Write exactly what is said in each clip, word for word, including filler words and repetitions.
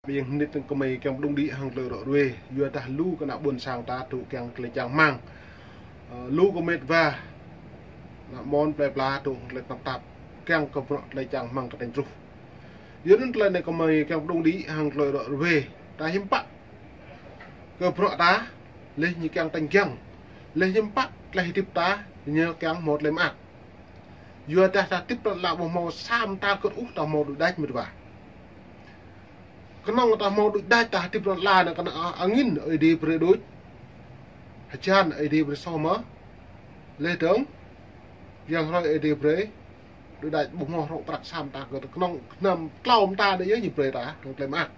Ƀing hơnit kơmơi kiăng pơđŭng đĭ hăng tơlơi rŏ ruai, yua dah lu kơ ană ƀôn sang ta tŭ kiăng tơlơi čang rơmang. Ơ, lu kơ met wa, ană mơ̆n plơi pla tŭ tơlơi tơnap tap, kiăng kơ bruă tơlơi čang rơmang kơtang truh. Yua anŭn tơlơi anai kơmơi kiăng pơđŭng đĭ hăng tơlơi rŏ ruai, ta hiư̆m pă kơ bruă ta, laih ñu kiăng tơnap kiăng, laih hiư̆m pă tơlơi hơdip ta, ñu kiăng hmâo tơlơi mơak. Yua dah ta hơdip lŏn ala ƀu hmâo sa mơta kơt ôh ta hmâo đuaĭ đač met wa. Kơnơ̆ng ta hmâo đuaĭ đač ta hơdip lŏn ala anai kơnơ̆ng angin Ơi Adai brơi đôč. Hơjan Ơi Adai brơi soh mơ̆n. Laih dơ̆ng, yang hrơi Ơi Adai brơi đuaĭ đač ƀu hmâo hrŏ prăk sa mơta kơt, kơnơ̆ng năm klâo mơta đôč yơh ñu brơi ta, hăng tơlơi mơak.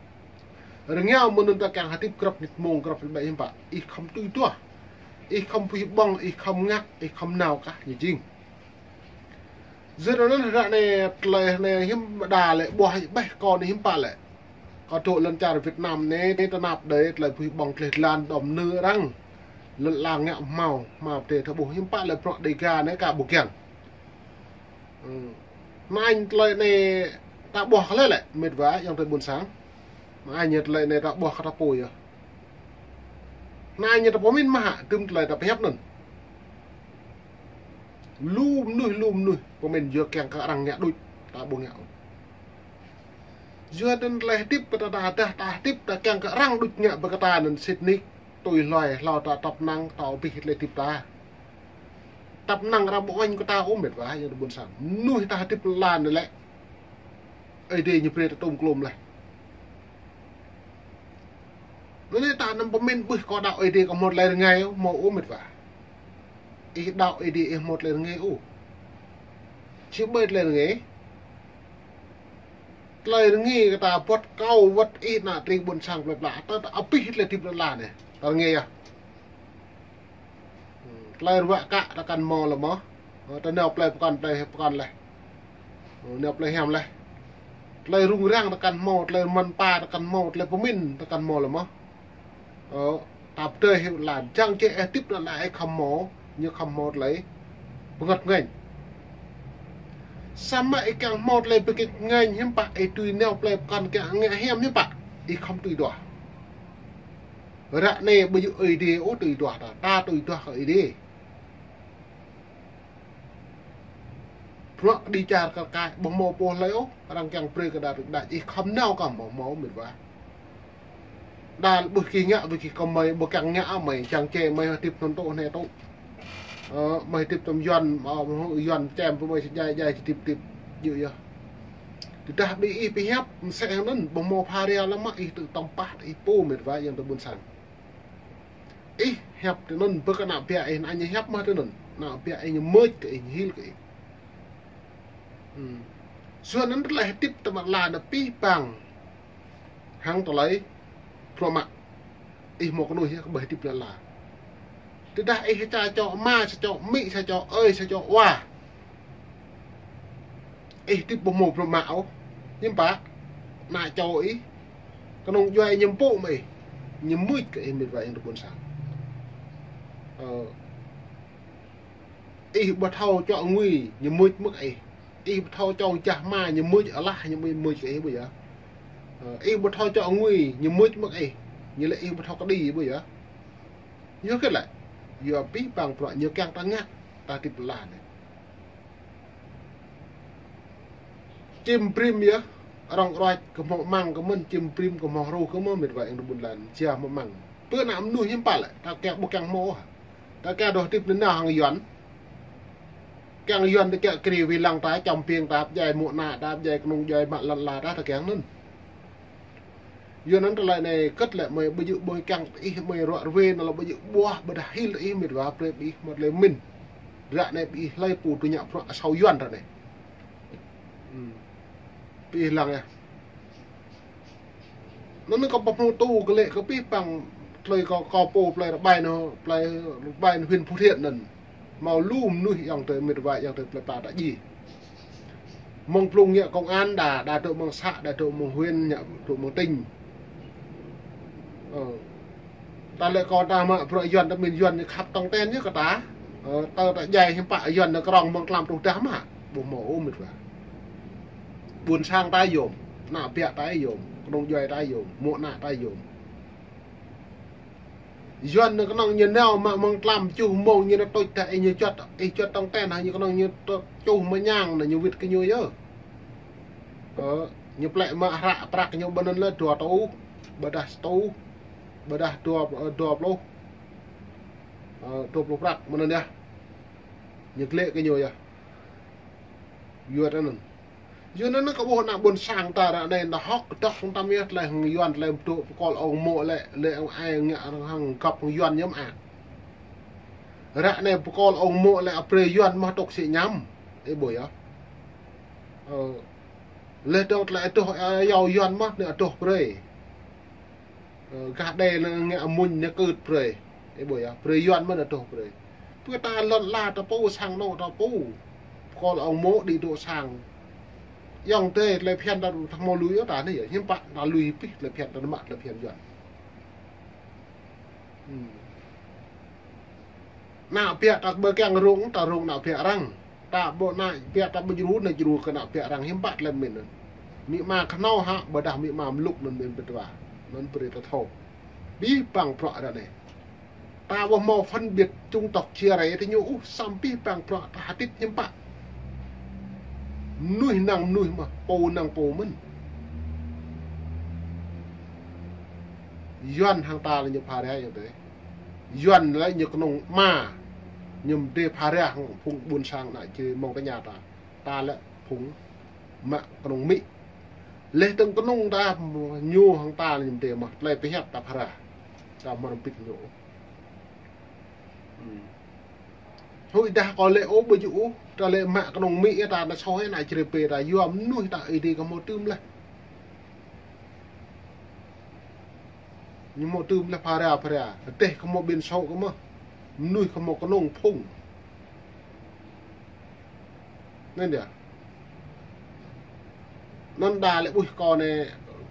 Rơngiao mơ̆n anŭn ta kiăng hơdip grăp mơnit mông grăp mơnit ƀĕ hiư̆m pă. Ih khŏm tui duah. Ih khŏm pơhiăp ƀơ̆ng, ih khŏm ngă, ih khŏm nao kah ñu jing. Yua anŭn ră anai tơlơi anai hiư̆m đa lĕ ƀuh ƀĕ kâo anai hiư̆m pă lĕ. Kâo tŭ lŏn čar Việt Nam anai, tơnap đơi tơlơi pơhiăp ƀơ̆ng tơlơi lan đom nư arăng. Lŏn ala ngă hmâo, hmâo pơdai ta ƀuh hiư̆m pă lĕ bruă Dega anai ka ƀu kiăng. Ơ. Anai tơlơi anai ta ƀuh kơ lĕ lĕ, met wa, yang tơlơi ƀôn sang. Anai tơlơi anai ta ƀuh kơ ta pô yơh. Anai ta pơmĭn mơ̆ hă, tơm tơlơi ta pơhiăp anŭn. Lu mơnuih, lu mơnuih, pơmĭn yua kiăng kơ arăng ngă đôč, ta ƀu ngă ôh. Yua anŭn tơlơi hơdip kơ ta, ta dah ta hơdip ta kiăng kơ arăng đôč ngă ƀơi kơ ta anŭn sĭt nik, tui hloi, hlâo ta tăp năng, ta abih tơlơi hơdip ta. Tăp năng arăng ƀu oanh kơ ta ôh met wa, yang tơlơi ƀôn sang. Mơnuih ta hơdip lŏn ala anai lĕ. Ơi Adai ñu brơi ta tôm klôm laih. Anŭn anai ta anăm pơmĭn ƀuh kơ đaŏ Ơi Adai kơ hmâo tơlơi rơngai ôh, hmâo ôh met wa. Ih đaŏ Ơi Adai ih hmâo tơlơi rơngai ôh. Či ƀơi tơlơi rơngai. Tơlơi rơngai kơ ta wơ̆t kâo wơ̆t ih ană tring ƀôn sang plơi pla. Ta, ta abih tơlơi hơdip lŏn ala anai. Ta rơngai yơh. Tơlơi ruă kă ta kăn hmâo lĕ mơ̆n. Ơ, ta nao plơi pơkŏn, plơi pơkŏn laih. Ơ, nao plơi hiam laih. Tơlơi rŭng răng ta kăn hmâo, tơlơi mơ̆n pa ta kăn hmâo, tơlơi pơmĭn ta kăn hmâo lĕ mơ̆n. Ơ, ta pơdơi hĭ lăn, čang čê ih hơdip lŏn ala ih khŏm hmâo, ñu khŏm hmâo tơlơi bơngăt ngĕnh. Samơ̆ ih kiăng hmâo tơlơi bơngăt ngĕnh hiư̆m pă, ih tui nao plơi pơkŏn kiăng ngă hiam hiư̆m pă, ih khŏm tui duah. Ră anai ƀu djơ̆ Ơi Adai ôh tui duah ta, ta tui duah kơ Ơi Adai. Bruă kơđi čar kar kaĭ, ƀu hmâo pô hlơi ôh, arăng kiăng brơi kơ đa đuaĭ đač, ih khŏm nao kơ hmâo, hmâo met wa. Đa ƀuh gih ngă, ƀuh gih kơmơi, ƀu kiăng ngă mơi, čang čê mơi hơdip anŭn tŭ anai tŭ. Ơ, mơi hơdip tơm Yuan, ơ, Yuan čem pơ mơi či djai, djai či hơdip, hơdip, djơ̆ yơh. Tơdah ƀing ih pơhiăp, mơsĕ hăng anŭn, ƀu hmâo pha ria lăm mă ih tŭ tơm pah, ih pô met wa yang tơlơi ƀôn sang. Ih hiăp tui anŭn, ƀơi kơ ană biă ih, ană ñu hiăp mơ̆ tui anŭn. Ană biă ih ñu mưč kơ ih, ñu hil kơ ih. Hmm. Yua anŭn tơlơi hơdip tơm lŏn ala anai pih pang. Hăng tơlơi bruă mă. Ih hmâo kơnuih yơh kơ ƀơi hơdip lŏn ala. Tơdah ih sa čô ama, sa čô amĭ, sa čô ơi, sa čô wa. Ih hơdip ƀu hmâo bruă mă ôh. Hiư̆m pă? Ană čô ih, kơnung djuai ñu pŭ mă ih. Ñu mưč kơ ih met wa yang tơlơi ƀôn sang. Ơ. Ih ƀu thâo čŏk ngui, ñu mưč mơ̆ kơ ih. Ih ƀu thâo čŏk jah hma, ñu mưč alah, ñu mưč, mưč kơ ih ƀu yơh. Ơ, ih ƀu thâo čŏk ngui, ñu mưč mơ̆ kơ ih. Ñu lĕ ih ƀu thâo kơđi ƀu yơh. Yua kơ lĕ. Yua pih pang bruă ñu kiăng ta ngă, ta hơdip lŏn ala anai. Čim brĭm yơh, arăng ruăč kơ hmâo amăng kơ mơ̆n, čim brĭm kơ hmâo hruh kơ mơ̆n met wa yang tơlơi ƀôn lan, jia hmâo amăng. Pơ ană mơnuih hiư̆m pă lĕ, ta kiăng ƀu kiăng hmâo ôh. Ta kiăng dŏ hơdip nanao hăng Yuan. Kiăng Yuan ta kiăng kri wai lăng ta, čăm piêng ta, pơdjai mơ̆ng ană ta, pơdjai kơnung djuai mă lŏn ala ta, ta kiăng anŭn. Yua anŭn tơlơi anai kơt lĕ mơi ƀu djơ̆ ƀơi kiăng ih mơi ruă ruai anŭn lĕ ƀu djơ̆ ƀuah ƀôdah hil ih met wa brơi ƀing ih hmâo tơlơi pơmĭn. Ră anai ƀing ih hlơi pô tui ngă bruă asâo Yuan ră anai. Hmm. Ƀing ih lăng yơh. Anŭn kâo pơpŭ tŭ kơ lĕ kơ pih pang tơlơi kâo, kâo pô plơi Rơbai anŭn, plơi Rơbai anŭn huyện Phú Thiện anŭn. Hmâo lu mơnuih yang tơ met wa yang tơ plơi pla ta djai. Mơ̆ng blung ngă công an đa, đa tŭ mơ̆ng xã, đa tŭ mơ̆ng huyện, ngă tŭ mơ̆ng tỉnh. Ơ. Ta lĕ kâo ta mă bruă Yuan, ta pơmĭn Yuan ñu khăp tong ten ñu kơ ta. Ơ, ta, ta djai hiư̆m pă Yuan ñu krong mơ̆ng tlam truh dah mă. Ƀu hmâo ôh met wa. Ƀôn sang ta yôm. Ană ƀiă ta yôm, kơnung djuai ta yôm, mô̆ ană ta yôm. Yuan anai kơnung ñu nao mă mơ̆ng tlam tơjuh mông ñu nao tui ta, ih ñu juăt, ih juăt tong ten hă, ñu kơnung ñu tơ-, tơjuh mơñang anai ñu wĭt kơ ñu yơh. Ơ, ñu plĕ mă hră prăk ñu ƀơi anŭn lĕ dua rơtuh, ƀôdah sa rơtuh, ƀôdah dua, ơ, dua pluh. Ơ, dua pluh prăk mơ̆n anŭn yơh. Ñu glĕ kơ ñu yơh. Yuan anŭn. Yuan anŭn kơ ƀuh ană ƀôn sang ta ră anai ta hŏk kơdŏk hăng tăm yơh, tơlơi hăng Yuan, tơlơi pơtŭ pơkol ong mô̆ lĕ, lĕ ong ai ngă hăng găp hăng Yuan ñu mơak. Ră anai pơkol ong mô̆ lĕ brơi Yuan mơ̆ tŭk sĭ ñăm. Ih ƀuh yơh. Ơ, lĕ dong tơlơi adoh, ơ, yua Yuan mơ̆ anai adoh brơi. Ơ, gah đe anai ngă amuñ anai kơt brơi. Ih ƀuh yơh, brơi Yuan mơ̆ anai adoh brơi. Pơ ta lŏn ala ta pô sang anŏ ta pô. Pơkol ong mô̆ đĭ dŏ sang. Yŏng tê tơlơi phiăn ta tơ hmâo lui yơh ta anai yơh. Hiư̆m pă ta lui hĭ pih tơlơi phiăn ta mă tơlơi phiăn Yuan. Hmm. Ană ƀiă ta ƀu kiăng rông, ta rông ană ƀiă arăng. Ta ƀu ană ƀiă ta ƀu djru, anai djru kơ ană ƀiă arăng hiư̆m pă tơlơi mĭn anŭn. Amĭ ama kơhnâo hă, ƀôdah amĭ ama mlŭk anŭn mĭn ƀiă wa. Anŭn brơi ta thâo. Abih bang bruă ră anai. Ta ƀu hmâo phân biệt chủng tộc chia rẽ tơ ñu ôh, samơ̆ abih bang bruă ta hơdip hiư̆m pă. Mơnuih năng mơnuih mơ̆n, pô năng pô mơ̆n. Yuan hăng ta lĕ ñu pha rai yơh tê. Yuan lĕ ñu kơnung ama, ñu mơdê pha rai hăng phung ƀôn sang ană čê mơ̆ng tơña ta. Ta lĕ phung mă kơnung amĭ. Lĕ tơ̆ng kơnung ta ñu hăng ta lĕ ñu mơdê mơ̆, tơlơi pơhiăp ta pha rai. Ta mơ̆n pĭt ñu. Hmm. Huĭ dah kơ lĕ ôh ƀu djơ̆ ôh, ta lĕ mă kơnung amĭ ta, ta soh ană črê pê ta, yua mơnuih ta Ơi Adai kơ hmâo tơm leh. Ñu hmâo tơm leh pha rai pha rai, tơdeh kơ hmâo ƀiên sô kơ mơ̆, mơnuih kơ hmâo kơnung phung. Anŭn yơh. Anŭn đa lĕ ƀuh kơ anai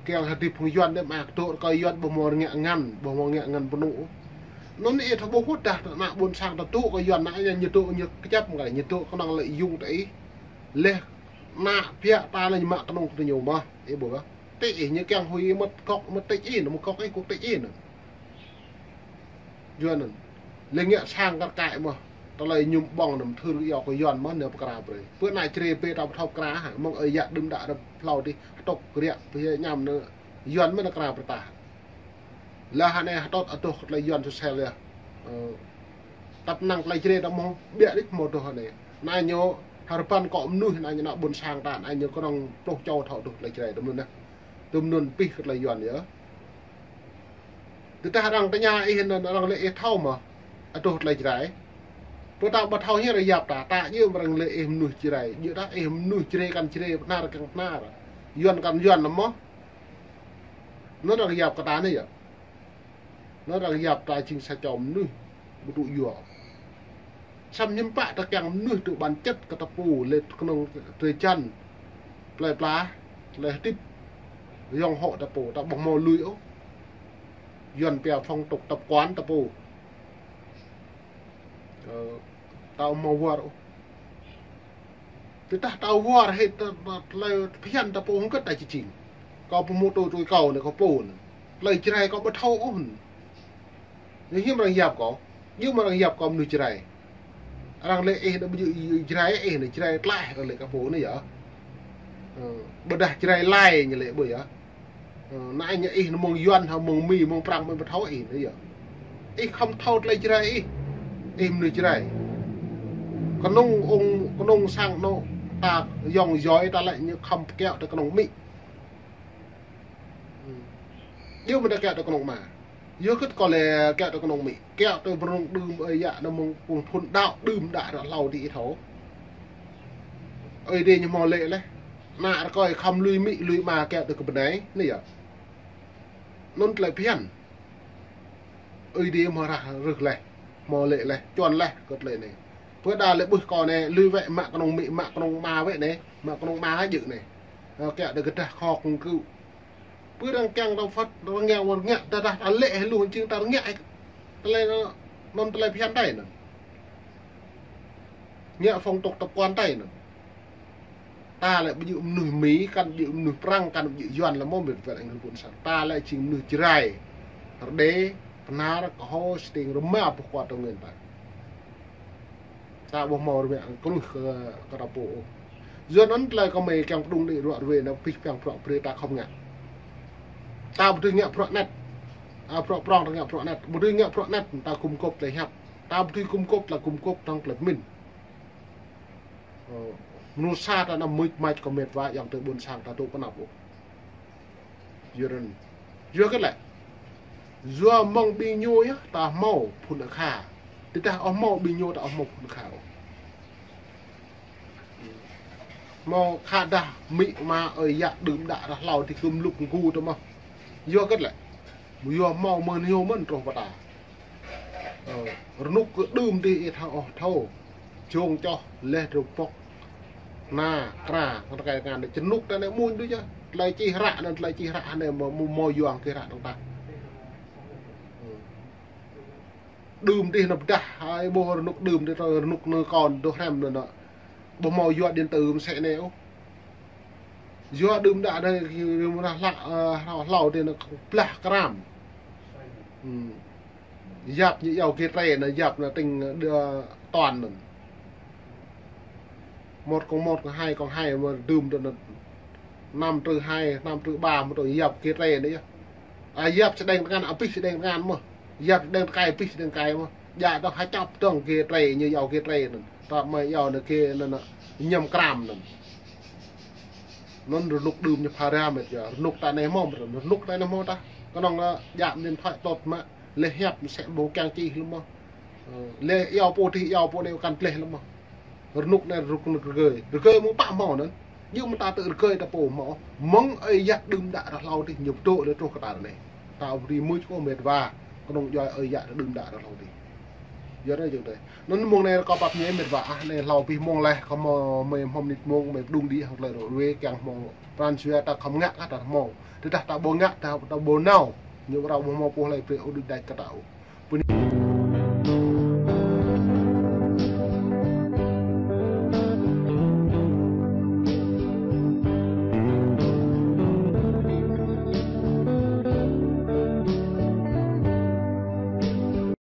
kiăng hơdip phung Yuan đe mă kơdŏ kơ Yuan ƀu hmâo ngă ngăn, ƀu hmâo ngă ngăn pơnŭ. Anŭn ih thâo ƀuh dah ană ƀôn sang ta dŏ kơ Yuan anai ñu dŏ ñu kơjăp kơ ñu dŏ kơnơ̆ng lĕ yŭng ta ih. Leh ană ƀiă ta lĕ ñu mă kơnung kơ ñu mơ̆, ih ƀuh. Tĕ ih ñu kiăng huĭ mơ̆t kŏk mơ̆t tĕ ih, anŭn mơ̆ kŏk ih kŏk tĕ ih anŭn. Yuan anŭn. Lĕ ngă sang kar kaĭ mơ̆. Tơlơi ñu ƀơ̆ng anŭn thâo yua kơ Yuan mơ̆ anai pơkra brơi. Pơ ană črê pê ta ƀu thâo pơkra hă, mơ̆ng ơi yă đưm đă rơ̆p hlâo dih, hơtŭk riă, pơhiăp ñăm anŭn Yuan mơ̆ anŭn pơkra pơtah. Lah anai hơtŭt adoh tơlơi Yuan sô sel yơh. Ơ, tăp năng tơlơi črê ta hmâo ƀiă đih hmâo adoh anai. Anai ñu hơrơbăn kơ mơnuih, anai ñu ană ƀôn sang ta, anai ñu kơnơ̆ng pluh čô thâo adoh tơlơi črê tơm anŭn anai. Tơm anŭn pih kơ tơlơi Yuan yơh. Tơdah arăng tơña ih anŭn arăng lĕ ih thâo mơ̆ adoh tơlơi Jrai. Pơ ta ƀu thâo hiư̆m arăng yap ta, ta djơ̆ mơ̆ arăng lĕ ih mơnuih Jrai. Djơ̆ ta ih mơnuih Jrai kăn Jrai, Bahnar kăn Bahnar. Yuan kăn Yuan mơ̆. Anŭn arăng yap kơ ta anai yơh. Anŭn arăng yap ta jing sa čô mơnuih ƀu tŭ yua. Samơ̆ hiư̆m pă ta kiăng mơnuih tŭ bản chất kơ ta pô lĕ kơnơ̆ng drơi jăn, plơi pla, tơlơi hơdip, yŏng hŏ ta pô, ta ƀu hmâo lui ôh. Yuan pia phong tục tập quán ta pô. Ơ, ta ƀu hmâo wơr ôh. Tơdah ta wơr hĭ ta, ta, tơlơi phiăn ta pô hơget ta či jing. Kâo pơhmutu tui kâo anai kâo pô anai. Tơlơi Jrai kâo ƀu thâo ôh anai. Ñu hiư̆m arăng yap kâo. Djơ̆ mơ̆ arăng yap kâo mơnuih Jrai. Arăng lĕ ih anai ƀu djơ̆ Jrai ih anai Jrai tlaih arăng lĕ kơ pô anai yơh. Ơ, ƀôdah Jrai lai ñu lĕ ƀu yơh. Ơ, anai ñu ih anai mơ̆ng Yuan hă mơ̆ng Mi mơ̆ng Prăng mơ̆ng ƀu thâo ih anai yơh. Ih khŏm thâo tơlơi Jrai ih. Ih mơnuih Jrai. Kơnung ung, kơnung sang anŏ ta yŏng yoi ta lĕ ñu khŏm kiaŏ tơ kơnung amĭ. Djơ̆ mơ̆ ta kiaŏ tơ kơnung ama. Yua hơget kâo lĕ kiaŏ tơ kơnung amĭ. Kiaŏ tơ bơnung đưm ơi yă anai mơ̆ng phung phŭn đaŏ đưm đă ră hlâo dih ih thâo. Ơi Adai ñu hmâo lĕ leh. Ană rơkơi khŏm lui amĭ lui ama kiaŏ tơ kơ bơnai anai yơh. Anŭn tơlơi phiăn. Ơi Adai hmâo rah rơh leh, hmâo lĕ leh, čuăn leh kơ tơlơi anai. Pơ đa lĕ ƀuh kâo anai, lui wĕ mă kơnung amĭ, mă kơnung ama wĕ anai, mă kơnung ama hă djơ̆ anai. Ơ, kiaŏ tơ gơdah khŏk kơ̆ng kơ̆u. Pơ arăng kiăng ta Phật, arăng ngă, arăng ngă, tơdah ta lĕ hĭ lu jing ta arăng ngă hĭ. Tơlơi anŭn, anŭn tơlơi phiăn tơi anŭn. Ngă phong tục tập quán tơi anŭn. Ta lĕ ƀu djơ̆ mơnuih Mi, kăn ƀu djơ̆ mơnuih Prăng, kăn ƀu djơ̆ Yuan lĕ mơ̆ met wa ƀing rơbun sang. Ta lĕ jing mơnuih Jrai, Rơđê, Bahnar, Kơho, Stiêng, rơma boh kwar tơ ngên ta. Ta ƀu hmâo rơmă kơnuih kơ, kơ ta pô ôh. Yua anŭn tơlơi kơ mơi kiăng pơđŭng đĭ ruă ruê anŭn pih piăng prŏk brơi ta khŏm ngă. Ta ƀu dưi ngă prŏk anet. A, prŏk prŏng ta ngă prŏk anet. Ƀu dưi ngă prŏk anet, ta gum gôp tơlơi hiăp. Ta ƀu dưi gum gôp, ta gum gôp tơlơi pơmĭn. Ơ, mơnuih sa ta anăm mưč mač kơ met wa ayŏng adơi ƀôn sang ta dŏ pơ anăp ôh. Yua anŭn. Yua kơ lĕ. Yua mơ̆ng ƀing ñu yơh ta hmâo phŭn akha. Tơdah ƀu hmâo ƀing ñu ta ƀu hmâo phŭn akha ôh. Hmâo khă dah amĭ ama ơi yă đưm đă rah hlâo dih gum lŭk gŭ tơ mơ̆. Yua kơ lĕ. Yua hmâo mơ̆n ñu mơ̆n truh pơ ta. Ơ, rơnŭk kơ đưm dih ih thâo ôh thâo. Jông čoh, leh drơ̆k pŏk. Na, kra, kơ tơkai tơngan anai. Čơnŭk ta anai mŭn đôč yơh. Tơlơi čih hră anai, tơlơi čih hră anai mơ̆, mơ̆, mơ̆ yuang kơ hră tơ̆ng ta. Đưm dih anai pơdah, hai ƀuh rơnŭk đưm dih, rơnŭk nơ kon, dŏ hrăm anai. Ƀu hmâo yua điện tử mơsĕ anai ôh. Yua đưm đă anai, rơma hlak, ơ, hlâo, hlâo dih anai blah kram. Ư. Yap ñu iâu gê tre anai, yap anai tĭng, ơ, đơ-, toàn anŭn. Một cộng một cộng hai cộng hai mơ̆ đưm dih anai năm trừ hai, năm trừ ba mơ̆ tui yap gê tre anai yơh. A, yap sơđeng tơngan, abih sơđeng tơngan mơ̆. Yap sơđeng tơkai, abih sơđeng tơkai mơ̆. Djă dŏ ha čăp dơ̆ng gê tre, ñu iâu gê tre anŭn. Ta mơi iâu anai gê anŭn, anŭn, ñăm kram anŭn. Anŭn rơnŭk đưm ñu phara met yơh. Rơnŭk ta anai hmâo, rơnŭk ta anai hmâo ta. Kơnơ̆ng, ơ, djă điện thoại tŏt mă. Leh hiăp mơsĕ ƀu kiăng čih lơ̆m mơ̆. Ơ, leh iâu pô dih, iâu pô anai kăn gleh lơ̆m mơ̆. Rơnŭk anai rơnŭk rơgơi. Rơgơi mơ̆ng pă hmâo anŭn. Yua mơ̆ ta tơ rơgơi ta pô hmâo. Mơ̆ng ơi yă đưm đă rah hlâo dih ñu pơdŏ leh truh kơ ta anai. Ta ƀu dưi mưč kơ met wa. Kơnơ̆ng djuai ơi yă đưm đă rah hlâo dih. Yua anai jing tơi. Anŭn mơ̆ng anai rơkâo pap ñe met wa ah anai hlâo abih mơ̆ng leh kơ hmâo mơi hmâo mơnit mơ̆ng mơi pơđŭng đĭ hăng tơlơi ră ruê kiăng hmâo pran jua ta khŏm ngă kơ ta hmâo. Tơdah ta ƀu ngă ta, ta ƀu nao. Ñu rao ƀu hmâo pô hlơi brơi ôh đôč đač kơ ta ôh. Pơ anai